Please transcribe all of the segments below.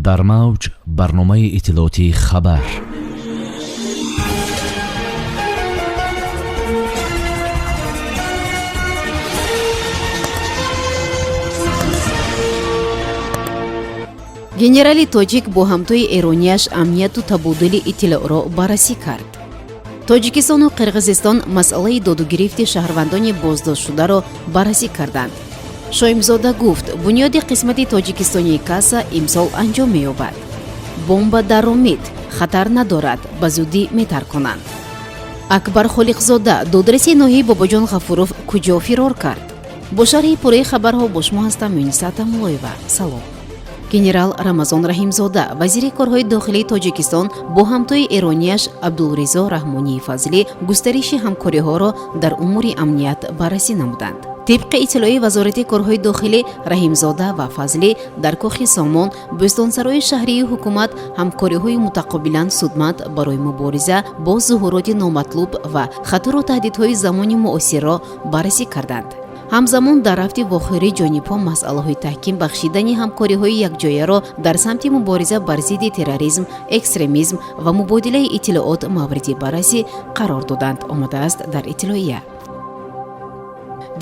Дар мавҷ барномаи иттилоотии «Хабар». Генерали тоҷик бо ҳамтои эронияш амнияту табодули иттилоъро баррасӣ кард. Тоҷикистону Қирғизистон масъалаи додугирифти шаҳрвандони боздоштшударо баррасӣ карданд. Шоимзода гуфт, бунёди қисмати тоҷикистонии КАСА имсол анҷом меёбад. Бомба дар Ромит хатар надорад, ба зудӣ метарконанд. Акбар Холиқзода, додраси ноҳияи Бобоҷон Ғафуров, куҷо фирор кард? Бо шарҳи пурраи хабарҳо бо шумо ҳастам Мюниса Тамулоева. Салом. Генерал Рамазон Раҳимзода, вазири корҳои дохилии Тоҷикистон, бо ҳамтои эронияш Абдулризо Раҳмонии Фазлӣ густариши ҳамкориҳоро дар умури амният баррасӣ намуданд. Тибқи иттилои Вазорати корҳои дохилӣ, Раҳимзода ва Фазлӣ дар кохи Сомон, бӯстонсарои шаҳрии ҳукумат, ҳамкориҳои мутақобилан судманд барои мубориза бо зуҳуроти номатлуб ва хатару таҳдидҳои замони муосирро баррасӣ карданд. Ҳамзамон дар рафти вохӯрӣ ҷонибҳо масъалаҳои таҳким бахшидани ҳамкориҳои якҷояро дар самти мубориза бар зидди терроризм, экстремизм ва мубодилаи иттилоот мавриди баррасӣ қарор доданд, омадааст дар иттилоия.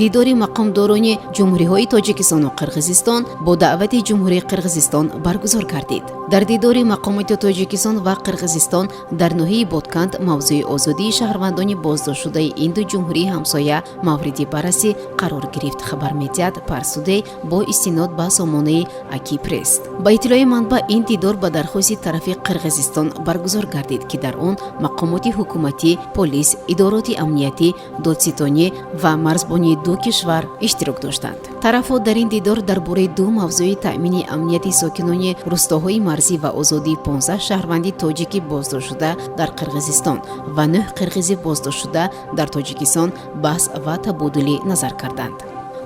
Дидори мақомдорони ҷумҳуриҳои Тоҷикистону Қирғизистон бо даъвати Ҷумҳурии Қирғизистон баргузор гардид. Дар дидори мақомоти Тоҷикистон ва Қирғизистон дар ноҳияи Ботканд мавзӯи озодии шаҳрвандони боздоштшудаи ин ду ҷумҳурии ҳамсоя мавриди баррасӣ қарор гирифт, хабар медиҳад Парсудей бо истинод ба сомонаи Акипресс. Ба иттилои манбаъ, ин дидор ба дархости тарафи Қирғизистон баргузор гардид, ки дар он мақомоти ҳукуматӣ, полис, идороти амниятӣ, додситонӣ ва марзбонии ду кишвар иштирок доштанд. Тарафҳо дар ин дидор дар бораи ду мавзӯи таъмини амнияти сокинони рустоҳои марзӣ ва озодии 15 шаҳрванди тоҷики боздоштшуда дар Қирғизистон ва нӯҳ қирғизи боздоштшуда дар Тоҷикистон баҳс ва табодули назар карданд.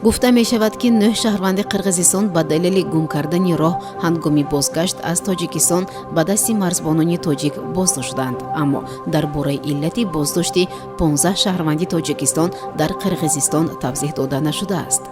Гуфта мешавад, ки нӯҳ шаҳрванди Қирғизистон ба далели гум кардани роҳ ҳангоми бозгашт аз Тоҷикистон ба дасти марзбонони тоҷик боздошт шуданд, аммо дар бораи иллати боздошти 15 шаҳрванди Тоҷикистон дар Қирғизистон тавзеҳ дода нашудааст.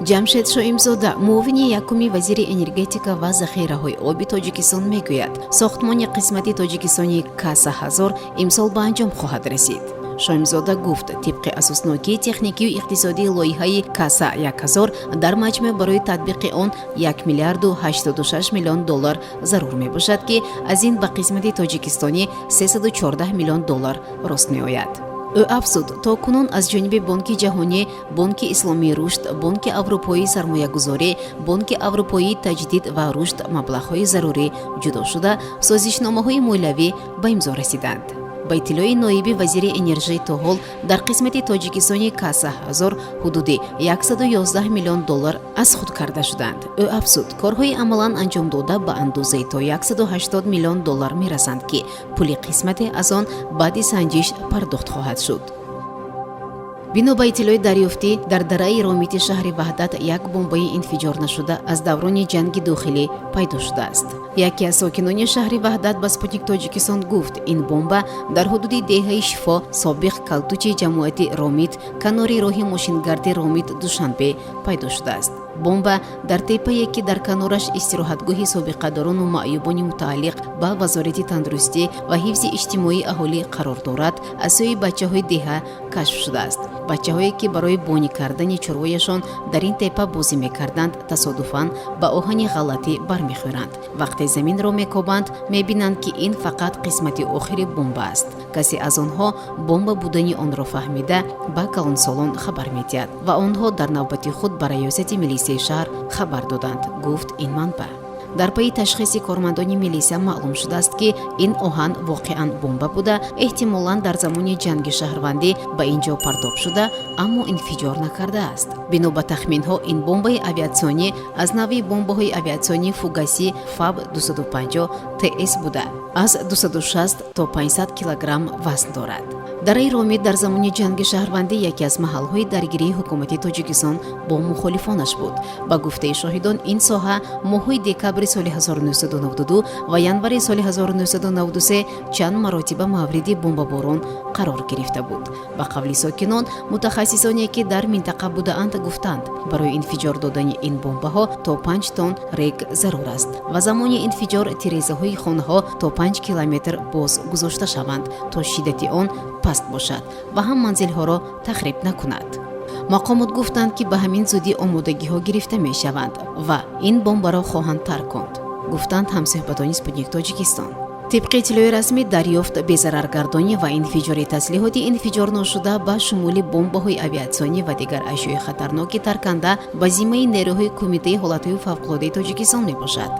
Ҷамшед Шоимзода, муовини якуми вазири энергетика ва захираҳои оби Тоҷикистон, мегӯяд, сохтмони қисмати тоҷикистонии КАСА 1000 имсол ба анҷом хоҳад расид. Шоимзода гуфт, тибқи асоснокии техникию иқтисодии лоиҳаи КАСА 1000 дар маҷмӯъ барои татбиқи он 1 миллиарду 86 миллион доллар зарур мебошад, ки аз ин ба қисмати тоҷикистонӣ 314 миллион доллар рост меояд. Ӯ афзуд, то кунун аз ҷониби Бонки Ҷаҳонӣ, Бонки Исломии Рушд, Бонки Аврупоии Сармоягузорӣ, Бонки Аврупоии Таҷдид ва Рушд маблағҳои зарурӣ ҷудо шуда, созишномаҳои молиявӣ ба имзо расиданд. Ба иттилои ноиби вазири энержӣ, то ҳол дар қисмати тоҷикистони КАСА 1000 ҳудуди 111 миллион доллар аз худ карда шуданд. Ӯ афзуд, корҳои амалан анҷомдода ба андозаи то 180 миллион доллар мерасанд, ки пули қисмате аз он баъди санҷиш пардохт хоҳад шуд. Бино ба иттилои дарёфтӣ, дар дараи Ромити шаҳри Ваҳдат як бомбаи инфиҷорнашуда аз даврони ҷанги дохилӣ пайдо шудааст. Яке аз сокинони шаҳри Ваҳдат ба Спутник Тоҷикистон гуфт, ин бомба дар ҳудуди деҳаи Шифо, собиқ Калтучи ҷамоати Ромит, канори роҳи мошингарди Ромит Душанбе пайдо шудааст. Бомба дар теппае, ки дар канораш истироҳатгоҳи собиқадорону маъюбони мутааллиқ ба Вазорати тандурустӣ ва ҳифзи иҷтимоии аҳолӣ қарор дорад, аз сӯи бачаҳои деҳа кашф шудааст. Бачаҳое, ки барои бонӣ кардани чорвояшон дар ин теппа бозӣ мекарданд, тасодуфан ба оҳани ғалатӣ бармехӯранд. Вақте заминро мекобанд, мебинанд, ки ин фақат қисмати охири бомба аст. Касе аз онҳо бомба будани онро фаҳмида, ба калонсолон хабар медиҳад ва онҳо дар навбати худ ба раёсати милисияи шаҳр хабар доданд, гуфт ин манбаъ. Дар пайи ташхиси кормандони милисия маълум шудааст, ки ин оҳан воқеан бомба буда, эҳтимолан дар замони ҷанги шаҳрвандӣ ба ин ҷо партоб шуда, аммо инфиҷор накардааст. Бино ба тахминҳо, ин бомбаи авиатсионӣ аз навъи бомбаҳои авиатсионии фугасӣ ФАБ 250 ТС буда, аз 260 то 500 килограмм вазн дорад. Дараи Ромит дар замони ҷанги шаҳрвандӣ яке аз маҳалҳои даргирии ҳукумати Тоҷикистон бо мухолифонаш буд. Ба гуфтаи шоҳидон, ин соҳа моҳҳои декабри соли 1992 ва январи соли 1993 чанд маротиба мавриди бомбаборон қарор гирифта буд. Ба қавли сокинон, мутахассисоне, ки дар минтақа будаанд, гуфтанд, барои инфиҷор додани ин бомбаҳо то 5 тонн рег зарур аст ва замони инфиҷор тирезаҳои хонаҳо то 5 километр боз гузошта шаванд, то шиддати он паст бошад ва ҳам манзилҳоро тахриб накунад. Мақомот гуфтанд, ки ба ҳамин зудӣ омодагиҳо гирифта мешаванд ва ин бомбаро хоҳанд тарконд, гуфтанд ҳамсӯҳбатони «Спутник Тоҷикистон». Тибқи иттилои расмӣ, дарёфт, безараргардонӣ ва инфиҷори таслиҳоти инфиҷорношуда, ба шумули бомбаҳои авиатсионӣ ва дигар ашёи хатарноки тарканда, ба зиммаи нерӯҳои Кумитаи ҳолатҳои фавқулодаи Тоҷикистон мебошад.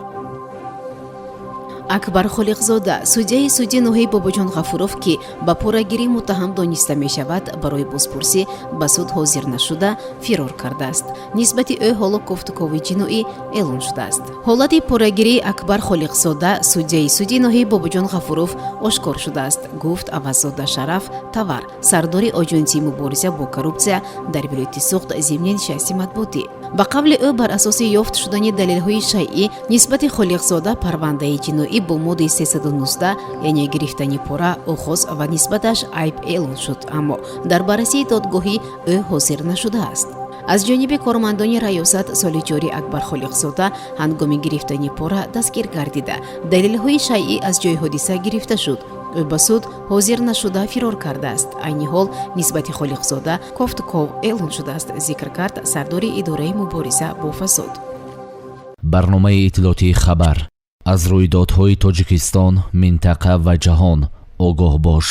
Акбар Холиқзода, судяи суди ноҳияи Бобоҷон Ғафуров, ки ба порагирӣ муттаҳам дониста мешавад, барои бозпурсӣ ба суд ҳозир нашуда, фирор кардааст. Нисбати ӯ ҳоло кофтукови ҷиноӣ эълон шудааст. Ҳолати порагирии Акбар Холиқзода, судяи суди ноҳияи Бобоҷон Ғафуров, ошкор шудааст, гуфт Аваззода Шараф Тавар, сардори Оҷонсии мубориза бо коррупсия дар вилояти Суғд, зимни нишасти матбуотӣ. Ба қавли ӯ, бар асоси ёфт шудани далелҳои шайъӣ нисбати Холиқзода парвандаи ҷиноӣ бо моддаи 319, яъне гирифтани пора, оғоз ва нисбаташ айб эълон шуд, аммо дар баррасии додгоҳӣ ӯ ҳозир нашудааст. Аз ҷониби кормандони раёсат соли ҷорӣ Акбар Холиқзода ҳангоми гирифтани пора дастгир гардида, далелҳои шайъӣ аз ҷои ҳодиса гирифта шуд. Ӯ ба суд ҳозир нашуда, фирор кардааст. Айни ҳол нисбати Холиқзода кофтуков эълон шудааст, зикр кард сардори идораи мубориза бо фасод. Барномаи иттилоотии «Хабар». Аз рӯйдодҳои Тоҷикистон, минтақа ва ҷаҳон огоҳ бош.